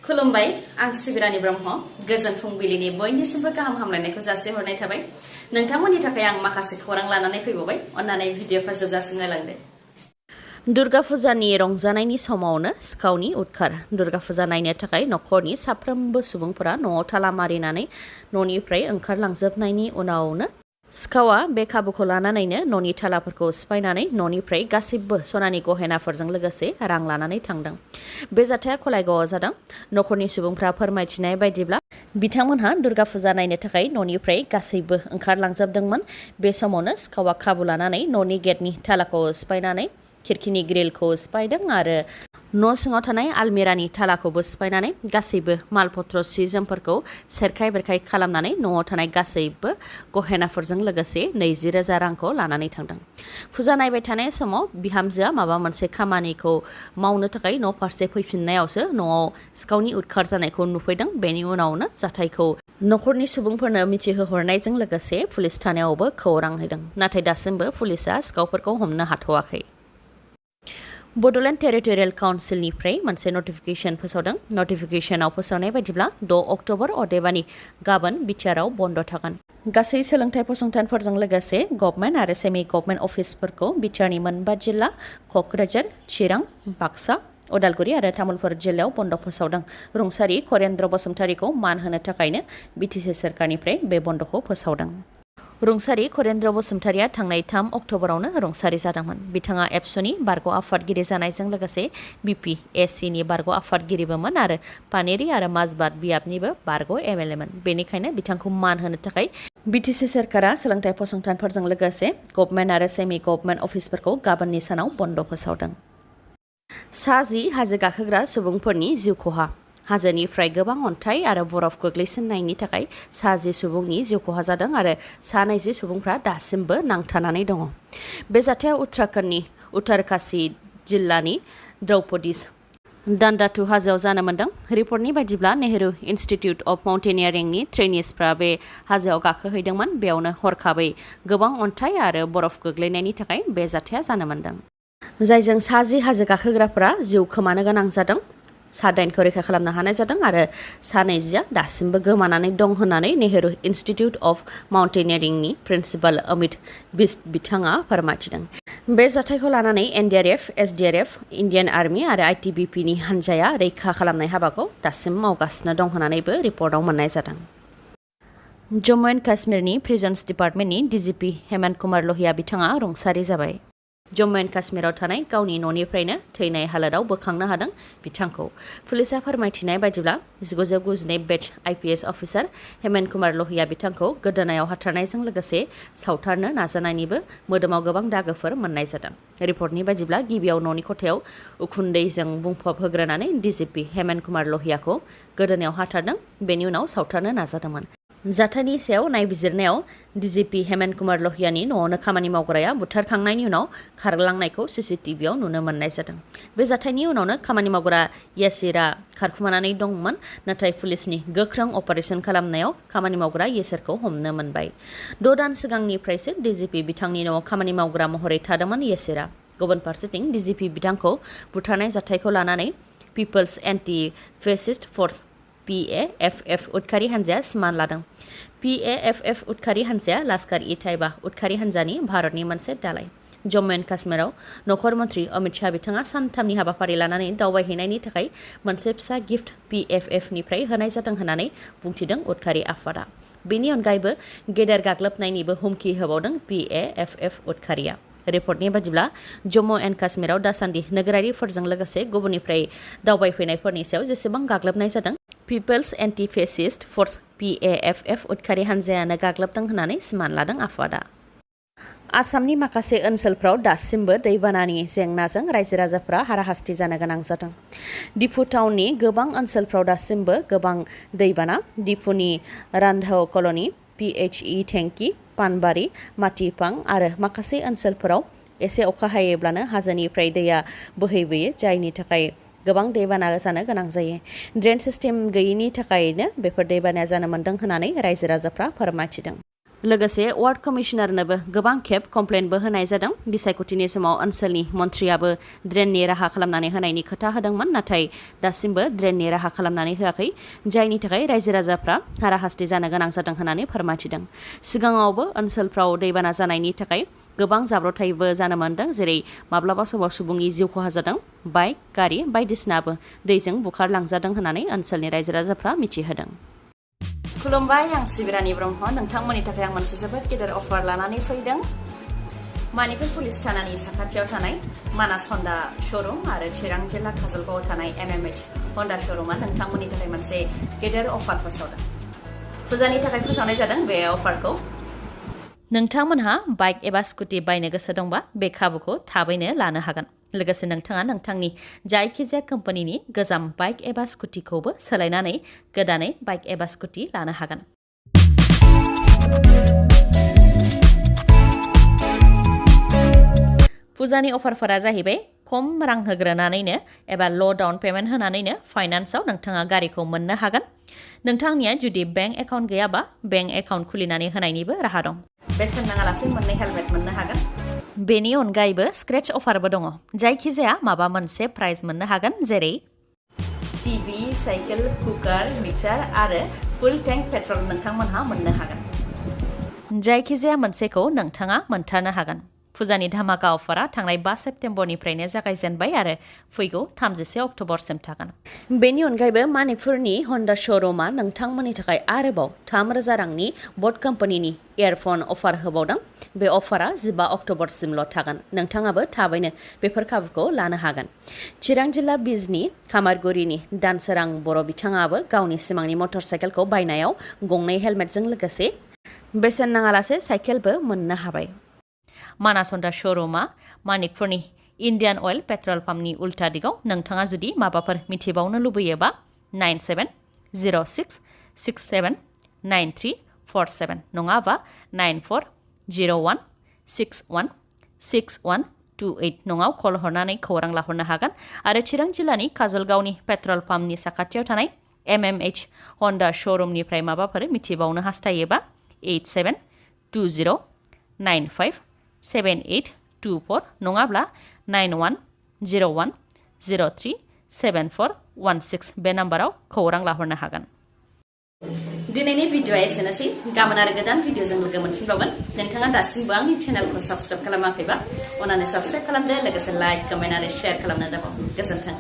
खुलुमबाय आं सिबिरानि ब्रह्म गोजोन फुंबिलिनि बयनिसिमबो गाहाम हामलायनायखौ जासिहरनाय थाबाय नोंथांमोननि थाखाय आं माखासे खौरां लानानै फैबावबाय अन्नानै भिडिअखौ जोबजासिम नायलांदो दुर्गा फुजानि रंजानायनि समावनो सिखावनि उदखार दुर्गा फुजा नायनो थाखाय नखरनि साफ्रोमबो सुबुंफोरा न'आव ताला मारिनानै न'निफ्राय ओंखारलांजोबनायनि उनावनो सिखावा बे खाबुखौ लानानैनो न'नि थालाफोरखौ सिफायनानै न'निफ्राय गासैबो सनानि गहेनाफोरजों लोगोसे रां लानानै थांदों। बे जाथाया गलायगावआव जादों। नखरनि सुबुंफ्रा फोरमायथिनाय बायदिब्ला बिथांमोनहा दुर्गा फुजा नायनो थाखाय न'निफ्राय गासैबो ओंखारलांजोबदोंमोन। बे समावनो सिखावा खाबु लानानै न'नि गेटनि थालाखौ सिफायनानै खिरखिनि ग्रिलखौ सिफायदों आरो न' सिङाव थानाय आलमिरानि थालाखौबो सिफायनानै गासैबो मालपत्र सि जोमफोरखौ सेरखाय बेरखाय खालामनानै न'आव थानाय गासैबो गहेनाफोरजों लोगोसे 20,000 रांखौ लानानै थांदों। फुजा नायबाय थानाय समाव बिहामजोआ माबा मोनसे खामानिखौ मावनो थाखाय न' फारसे फैफिननायावसो न'आव सिखावनि उदखार जानायखौ नुफैदों। बेनि उनावनो जाथायखौ नखरनि सुबुंफोरनो मिथिहोहरनायजों लोगोसे पुलिस थानायावबो खौरां हैदों। नाथाय दासिमबो पुलिसआ सिखावफोरखौ हमनो हाथ'वाखै। बडोलेण्ड टेरिटरियेल काउन्सिलनिफ्राय मोनसे नटिफिकेशन फोसावदों। नटिफिकेशनाव फोसावनाय बायदिब्ला 6 अक्ट'बर अदेबानि गाबोन बिटिआरआव बन्द थागोन। गासै सोलोंथाइ फसंथानफोरजों लोगोसे गभर्नमेन्ट आरो सेमि गभर्नमेन्ट अफिसफोरखौ बिटिआरनि मोनबा जिल्ला क'क्राझार, चिरां, बाक्सा, उदालगुरि आरो तामुलपुर जिल्लायाव बन्द फोसावदों। रुंसारि खरेन्द्र बसुमतारीखौ मान होनो थाखायनो बिटिसि सोरखारनिफ्राय बे बन्दखौ फोसावदों। रुंसारि खरेन्द्र बसुमतारीया थांनाय 3 अक्ट'बरावनो रुंसारि जादोंमोन। बिथाङा एबसुनि बारग' आफादगिरि जानायजों लोगोसे बिपिएसिनि बारग' आफादगिरिबोमोन आरो पानेरि आरो माजबाद बियाबनिबो बारग' एमएलएमोन। बेनिखायनो बिथांखौ मान होनो थाखाय बिटिसि सोरखारा सोलोंथाइ फसंथानफोरजों लोगोसे गभर्नमेन्ट आरो सेमि गभर्नमेन्ट अफिसफोरखौ गाबोननि सानाव बन्द फोसावदों। सा10 हाजो गाखोग्रा सुबुंफोरनि जिउ खहा हाजोनिफ्राय गोबां अन्थाइ आरो बरफ गोग्लैसिननायनि थाखाय सा10 सुबुंनि जिउ खहा जादों आरो सा20 सुबुंफ्रा दासिमबो नांथानानै दङ। बे जाथाया उत्तराखन्डनि उत्तरकाशी जिल्लानि द्रौपदीस दान्दाथु हाजोआव जानो मोन्दों। रिपर्टनि बायदिब्ला नेहरू इनस्टिट्युट अफ माउन्टेनियारिंनि ट्रेनिसफ्रा बे हाजोआव गाखोहैदोंमोन। बेयावनो हरखाबै गोबां अन्थाइ आरो बरफ गोग्लैनायनि थाखाय बे जाथाया जानो मोन्दों। जायजों सा10 हाजो गाखोग्राफोरा जिउ खोमानो गोनां जादों। सा9खौ रैखा खालामनो हानाय जादों आरो सा20आ दासिमबो गोमानानै दं होननानै नेहरू इनस्टिट्युट अफ माउन्टेनियारिंनि प्रिन्सिपाल अमित बिस्ट बिथाङा फोरमायथिदों। बे जाथायखौ लानानै एनडिआरएफ, एसडिआरएफ, इन्डियान आर्मि आरो आइटिबिपिनि हान्जाया रैखा खालामनाय हाबाखौ दासिम मावगासिनो दं होननानैबो रिपर्टआव मोननाय जादों। जम्मु एन्ड काश्मीरनि प्रिजन्स डिपार्टमेन्टनि डिजिपि हेमन्त कुमार लहिया बिथाङा रुंसारि जाबाय। जम्मु एन्ड काश्मीराव थानाय गावनि न'निफ्रायनो थैनाय हालोदाव बोखांनो हादों बिथांखौ। पुलिसआ फोरमायथिनाय बायदिब्ला 1992 batch IPS officer Hemant Kumar Lahiya बिथांखौ गोदोनायाव हाथारनायजों लोगोसे सावथारनो नाजानायनिबो मोदोमाव गोबां दागोफोर मोननाय जादों। रिपर्टनि बायदिब्ला गिबियाव न'नि खथायाव उखुन्दैजों बुंफबहोग्रोनानै डिजिपि हेमन्त कुमार लहियाखौ गोदोनायाव हाथारदों। बेनि उनाव सावथारनो नाजादोंमोन। जाथायनि सायाव नायबिजिरनायाव डिजिपि हेमन्त कुमार लहियानि न'आवनो खामानि मावग्राया बुथारखांनायनि उनाव खारलांनायखौ सीसीटीवीआव नुनो मोननाय जादों। बे जाथायनि उनावनो खामानि मावग्रा यासिरा खारखुमानानै दंमोन। नाथाय पुलिसनि गोख्रों अपारेशन खालामनायाव खामानि मावग्रा येसिरखौ हमनो मोनबाय। 6 दान सिगांनिफ्रायसो डिजिपि बिथांनि न'आव खामानि मावग्रा महरै थादोंमोन येसिरा। गुबुन फारसेथिं डिजिपि बिथांखौ बुथारनाय जाथायखौ लानानै पिपल्स एन्टि फेसिस्ट फर्स PAFF उदखारि हान्जाया सिमान लादों। PAFF उदखारि हान्जाया लाश्कार-इ-ताइबा उदखारि हान्जानि भारतनि मोनसे दालाय। जम्मु एन्ड काश्मीराव नखर मन्त्रि अमित शाह बिथाङा सानथामनि हाबाफारि लानानै दावबायहैनायनि थाखाय मोनसे फिसा गिफ्ट PFFनिफ्राय होनाय जादों होननानै बुंथिदों उदखारि आफादा। बेनि अनगायैबो गेदेर गाग्लोबनायनिबो हुमखि होबावदों PAFF उदखारिया। रिपर्टनि बायदिब्ला जम्मु एन्ड काश्मीराव दासान्दि नोगोरारिफोरजों लोगोसे गुबुननिफ्राय दावबायफैनायफोरनि सायाव जेसेबां गाग्लोबनाय जादों पिपल्स एन्टि फेसिस्ट फर्स PAFF उदखारि हान्जायानो गाग्लोबदों होननानै सिमान लादों आफादा। आसामनि माखासे ओनसोलफ्राव दासिमबो दैबानानि जेंनाजों रायजो राजाफ्रा हाराहास्ति जानो गोनां जादों। डिफु टाउननि गोबां ओनसोलफ्राव दासिमबो गोबां दैबाना। डिफुनि रान्धाव कल'नि, PHE टेंकी, पानबारि, माटिपां आरो माखासे ओनसोलफोराव एसे अखा हायोब्लानो हाजोनिफ्राय दैया बोहैबोयो, जायनि थाखाय गोबां दैबाना जानो गोनां जायो। ड्रेन सिस्टेम गैयिनि थाखायनो बेफोर दैबानाया जानो मोन्दों होननानै रायजो राजाफ्रा फोरमायथिदों। लोगोसे वार्ड कमिशनारनोबो गोबां खेब कमप्लेनबो होनाय जादों बिसायख'थिनि समाव ओनसोलनि मन्थ्रियाबो ड्रेननि राहा खालामनानै होनायनि खोथा होदोंमोन नाथाय दासिमबो ड्रेननि राहा खालामनानै होआखै जायनि थाखाय रायजो राजाफ्रा हाराहास्ति जानो गोनां जादों होननानै फोरमायथिदों सिगाङावबो ओनसोलफ्राव दैबाना जानायनि थाखाय गोबां जाब्रबथायबो जानो मोनदों जेरै माब्लाबा समाव सुबुंनि जिउ खहा जादों बाइक गारि बायदिसिनाबो दैजों बुखारलांजादों होननानै ओनसोलनि रायजो राजाफ्रा मिथिहोदों खुलुमबाय आं सिबिरानि ब्रह्म नोंथांमोननि थाखाय आं मोनसे जोबोद गेदेर अफार लानानै फैदों मानिपुर पुलिस थानानि साखाथियाव थानाय मानास हन्डा शोरूम आरो चिरां जिल्ला काजलगावआव थानाय MMH हन्डा शोरूमा नोंथांमोननि थाखाय मोनसे गेदेर अफार फोसावदों फुजानि थाखाय फोसावनाय जादों बे अफारखौ नोंथांमोनहा बाइक एबा स्कुटि बायनो गोसो दंबा बे खाबुखौ थाबैनो लानो हागोन लोगोसे नोंथाङा नोंथांनि जायखिजाया कम्पानिनि गोजाम बाइक एबा स्कुटिखौबो सोलायनानै गोदानै बाइक एबा स्कुटि लानो हागोन फुजानि अफारफोरा जाहैबाय खम रां होग्रोनानैनो एबा ल' डाउन पेमेन्ट होनानैनो फाइनान्सआव नोंथाङा गारिखौ मोननो हागोन नोंथांनिया जुदि बेंक एकाउन्ट गैयाबा बेंक एकाउन्ट खुलिनानै होनायनिबो राहा दं बेसेन नाङालासे मोननै हेलमेट मोननो हागोन बेनि अनगायैबो स्क्रेच अफारबो दङ जायखिजाया माबा मोनसे प्राइज मोननो हागोन जेरै टिभि साइकेल कुकार मिक्सार आरो फुल टेंक पेट्रल नोंथांमोनहा मोननो हागोन जायखिजाया मोनसेखौ नोंथाङा मोनथारनो हागोन फुजानि धामाका अफारा थांनाय 5 सेप्तेम्बरनिफ्रायनो जागायजेनबाय आरो फैगौ 31 अक्ट'बरसिम थागोन बेनि अनगायैबो मानिपुरनि हन्डा शोरूमा नोंथांमोननि थाखाय आरोबाव 3,000 रांनि बट कम्पानिनि इयारफन अफार होबावदों बे अफारा 15 अक्ट'बरसिमल' थागोन नोंथाङाबो थाबैनो बेफोर खाबुखौ लानो हागोन चिरां जिल्ला बिजनि खामारगुरिनि दानसोरां बर' बिथाङाबो गावनि सिमांनि मटर साइकेलखौ बायनायाव गंनै हेलमेटजों लोगोसे बेसेन नाङालासे साइकेलबो मोननो हाबाय मानास हन्डा शोरूमा मानिकपुरनि इन्डियान अइल पेट्रल पाम्पनि उल्टा दिगाव नोंथाङा जुदि माबाफोर मिथिबावनो लुबैयोबा 9706679347 नङाबा 9401616128 नङाव कल हरनानै खौरां लाहरनो हागोन आरो चिरां जिल्लानि काजलगावनि पेट्रल पाम्पनि साखाथियाव थानाय MMH हन्डा शोरूमनिफ्राय माबाफोर मिथिबावनो हास्थायोबा 8720957824 नङाब्ला 9101037416 बे नाम्बाराव खौरां लाहरनो हागोन दिनैनि भिडिअ'आ एसेनोसै गाबोन आरो गोदान भिडिअ'जों लोगो मोनफिनबावगोन नोंथाङा दासिमबो आंनि चेनेलखौ साबस्क्राइब खालामाखैबा अन्नानै साबस्क्राइब खालामदो लोगोसे लाइक कमेन्ट आरो शेयार खालामनो दाबाव गोजोन्थों